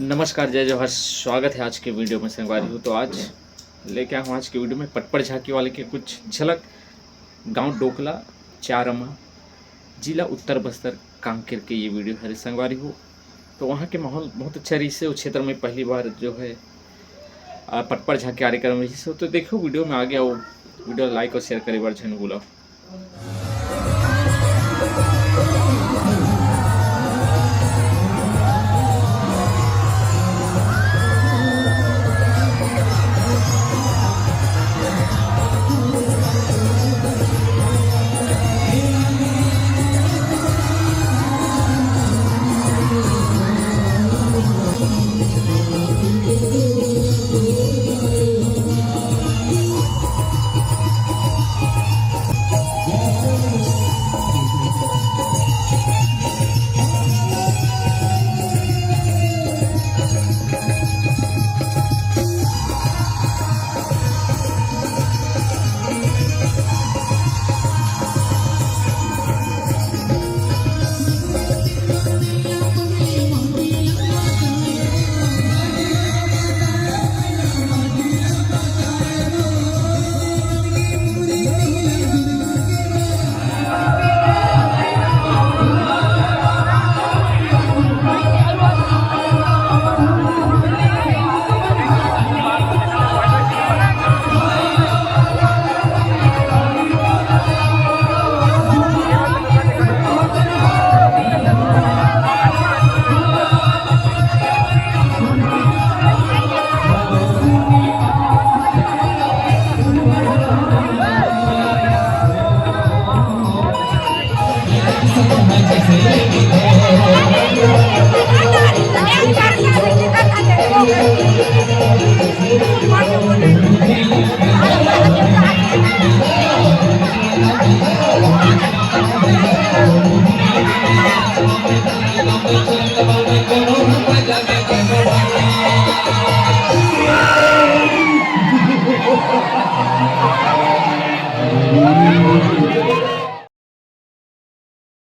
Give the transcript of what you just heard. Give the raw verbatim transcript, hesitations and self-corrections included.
नमस्कार, जय जोहार, स्वागत है आज के वीडियो में संगवारी हो। तो आज लेके आया हूँ आज के वीडियो में पटपड़ झांकी वाले के कुछ झलक। गांव डोकला, चारमा, जिला उत्तर बस्तर, कांकेर के ये वीडियो है संगवारी हो। तो वहाँ के माहौल बहुत अच्छा रही से, उस क्षेत्र में पहली बार जो है आ, पटपड़ झांकी कार्यक्रम रही से। तो देखो वीडियो में आगे आओ, वीडियो लाइक और शेयर करे बार झन भूलो।